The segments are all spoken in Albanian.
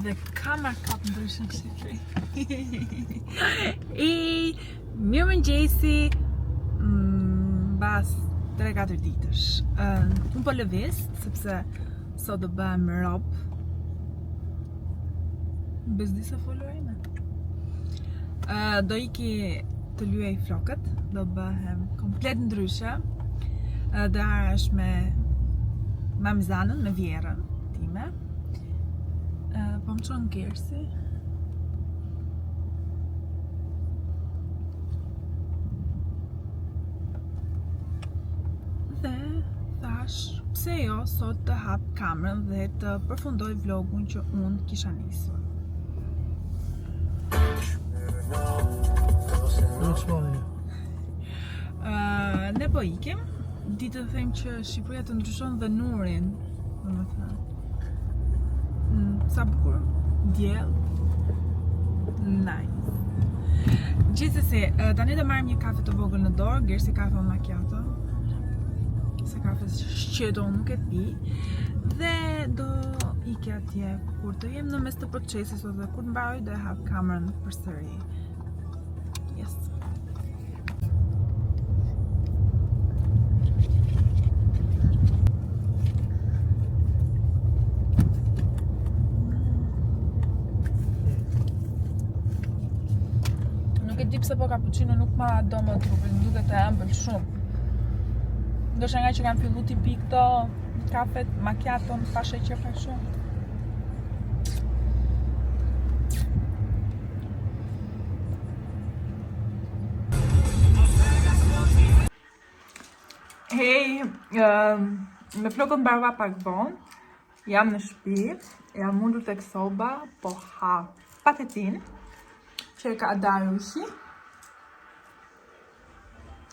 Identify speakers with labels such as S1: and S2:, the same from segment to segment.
S1: Dhe ka kap ndryshe në Shqipëri. I mirëmëngjesi mbas 3-4 ditësh. Uh, unë po lëviz, sepse sot do bëhem rob. Bezdisa folura ime. Uh, do iki të lyej flokët, do bëhem komplet ndryshe. Uh, do është me mamizanën, me vjehrrën time. Uh, po më çon Gersi. Dhe thash, pse jo sot të hap kamerën dhe të përfundoj vlogun që unë kisha nisur. Uh, ne po ikim, di të them që Shqipëria të ndryshon dhe nurin, domethënë. Mm, sa bukur, diell. Nice. Gjithsesi, tani do marrim një kafe të vogël në dorë, Gersi kafe macchiato. Se kafe shqeto unë nuk e pi. Dhe do iki atje kur të jem në mes të procesit ose kur të mbaroj do e hap kamerën përsëri. Yes. Nuk e di pse po cappuccino nuk ma do më trupi, më duket e ëmbël shumë. Ndoshta nga që kam fillu t'i pi këto kafet, macchiaton, pa sheqer pa shumë. Hej, um, me flokët mbarova pak vonë, jam në shtëpi, jam ulur tek soba, po ha patetin, që e ka Darushi.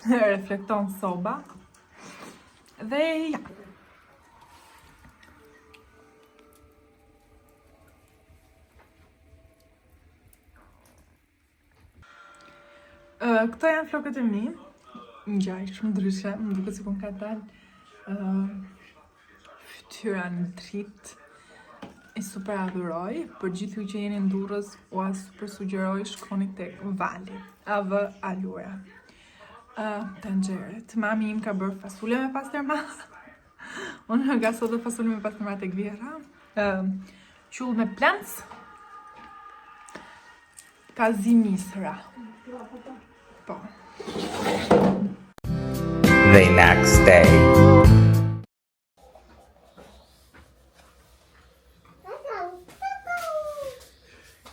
S1: Reflekton soba. Dhe ja. Këto janë flokët e mi. Ngjaj shumë ndryshe, më duket sikur më ka dalë uh, fytyra në dritë. E super adhuroj, për gjithë ju që jeni në Durrës, ua super sugjeroj shkoni tek Vali, AV Alura. Uh, tenxheret. Mami im ka bërë fasule me pastërma. Unë nga sot dhe fasule me pastërma tek vjehrra. Uh, Qull me plenc. Ka zi misra. Po.
S2: The next day.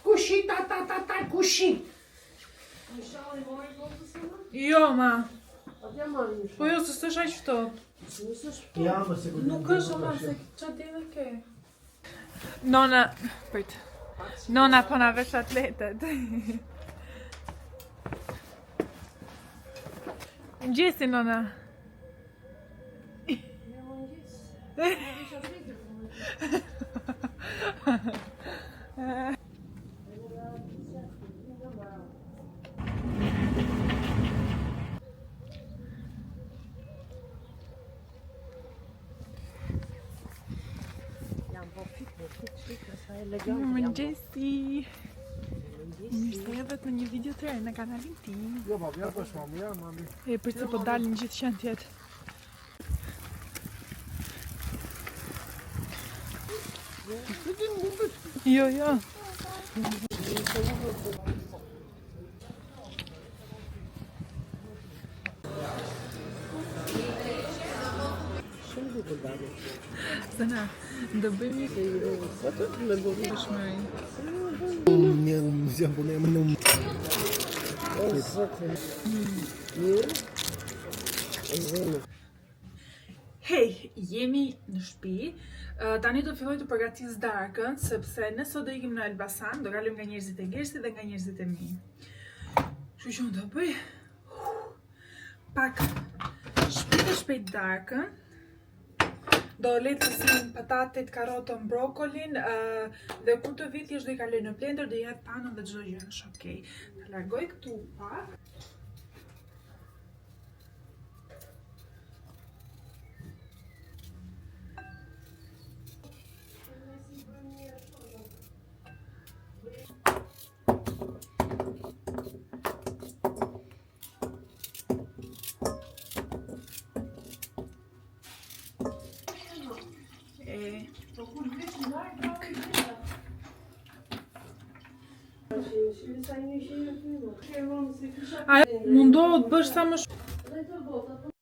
S3: Kushi ta ta ta ta kushi.
S1: Jo, ma. Po jo, se s'është aq ftohtë.
S4: Ja, më se
S1: Nuk është, ma, se ça dele ke? Nona, prit. Nona po na vesh atletet. Mëngjesi, nona. Mirëmëngjesi Mirë se erdhët në një video të re në kanalin tim
S4: Jo, ma vja po shma, ja, mami.
S1: E prit se po dalin gjithë qentjet Jo, jo Zëna, do bëjmë një dëshmëri.
S4: Një muzion po ne më në
S1: Hej, jemi në shtëpi. Tani do filloj të përgatis darkën sepse ne sot do ikim në Elbasan, do kalojmë nga njerëzit e Gersit dhe nga njerëzit e mi. Kështu që unë do bëj pak shpejt e shpejt darkën. Do lehtësim patatet, karotën, brokolin dhe kur të vijë thjesht do i kaloj në blender, do i hedh panën dhe çdo gjë është okay. Ta largoj këtu pak. Ajo mundohet të bësh sa më shumë.